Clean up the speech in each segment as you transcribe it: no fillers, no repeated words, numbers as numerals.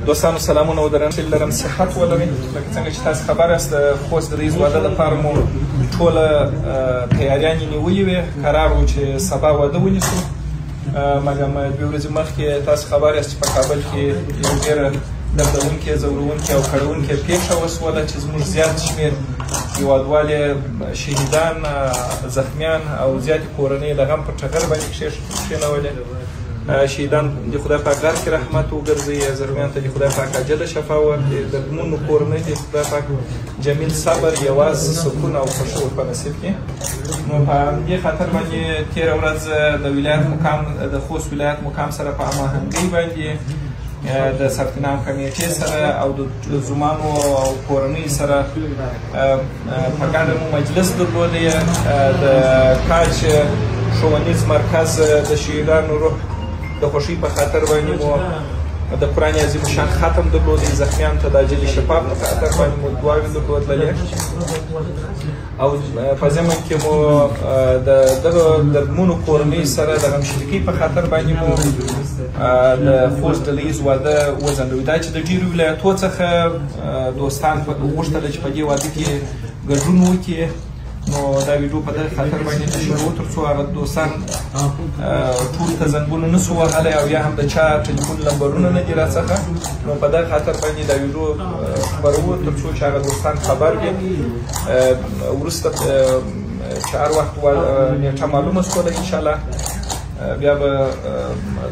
دوستانو سلامونه او درنښت لرم، صحت ولرئ. لکه څنګه چې تاسو خبر یاست، د خوست د رئیس واده لپاره مو ټوله تیاریانې نیولې وې. قرار و چې سبا واده ونیسو، مګر 2 ورځې مخکې تاسو خبر یاست چې په کابل کې یو ډېره دردونکې، ځورونکې او کړوونکې پېښه وسوله چې زموږ زیات شمېر هېوادوال شهیدان، زخمیان او زیاتې کورنۍ د غم پر ټغر باندې کښېنولې. شهیدان د خدای پاک غر کې رحمت وګرځوي، زخمیان ته د خدای پاک عاجله شفا ورکړي، دردمنو کورنۍ ته خدای پاک جمیل صبر، یواز، سکون او خوښي ور په نصیب کړي. نو په همدې خاطر باندې تېره ورځ د ولایت مقام، د خوست ولایت مقام سره په هماهنګۍ باندې د ثبت نام کمیټې سره او د زومانو او کورنۍ سره په ګډه مو مجلس درلودی. د کاج ښوونیز مرکز د شهیدانو روح د خوښۍ په خاطر باندې مو د قرآن عظیم شان ختم درلودی. زخمیانو ته د عاجلې شفا په خاطر باندې مو دعاوې درلودلې او په ضمن کې مو د دغه دردمنو کورنۍ سره د غمشریکۍ په خاطر باندې مو د خوست ډله ییز واده وځنډوي. دا چې د ډېرو ولایتو څخه دوستان غوښتل چې په دې واده کې ګډون وکړي، نو دا ویډیو په دغه خاطر باندې نشروو تر څو هغه دوستان ټول ته زنګونه نه سو وهلی او یا هم د چا ټلیفون لمبرونه نه دي راڅخه، نو په دغه خاطر باندې دا ویډیو خپروو تر څو چې هغه دوستان خبر وي. وروسته چې هر وخت نېټه معلومه سوله انشاءالله بیا به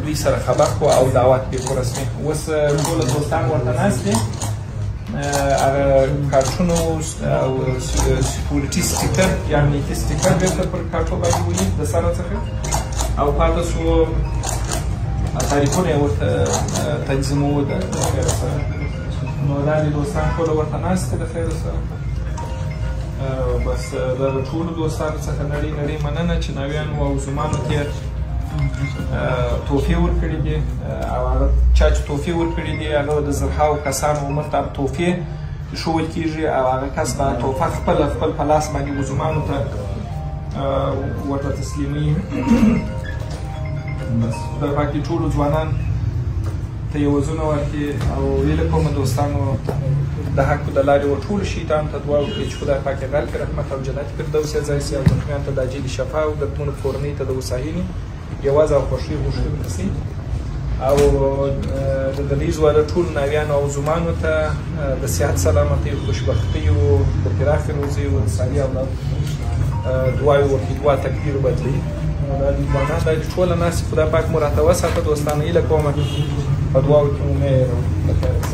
دوی سره خبر کړو او دعوت پرې کړو رسمي. اوس ټول دوستان ورته ناست دي، هغه کارتونو او security sticker یا امنیتي سټیکر بېرته پر کارټو باندې ولي د سره څخه، او پاتې سو تاریخونه یې ورته تنظیموو د خیره سره. نو دا دي دوستان ټوله ورته ناست دي د خیره سره. بس د ټولو دوستانو څخه نړۍ نړۍ مننه چې ناویانو او زومانو ته تحفې ورکړي دي، او هغه چا چې تحفې ورکړي دي هغه د زرهاو کسانو مخته هم تحفې ښوول کېږي، او هغه کس به تحفه خپله خپل په لاس باندې وزومانو ته ورته تسلیموي. بس خدای پاک دې ټولو ځوانان ته یوازونه ورکړي او هیله کوم دوستانو د حق د لارې و ټولو شهیدانو ته دعا وکړي چې خدای پاک یې غر کې رحمت او جنت فردوس یې ځای سي، او زخمیانو ته د عاجلې شفا او دردمنو کورنۍ ته د هوساینې یوازې او خوښۍ غوښتونکي سي، او د ډله واده ټولو ناویانو او زومانو ته د صحت، سلامتۍ، خوشبختۍ او د پراخې روزۍ او د صالح اولاد دعاوې ورکړي. دعا تقدیر بدلوي. نو دا دي ځوانان، دا دي ټوله ناست، خدای پاک مو راته وساته دوستانو. هیله کومه په دعاو کې مو مه هېروئ. له خیره.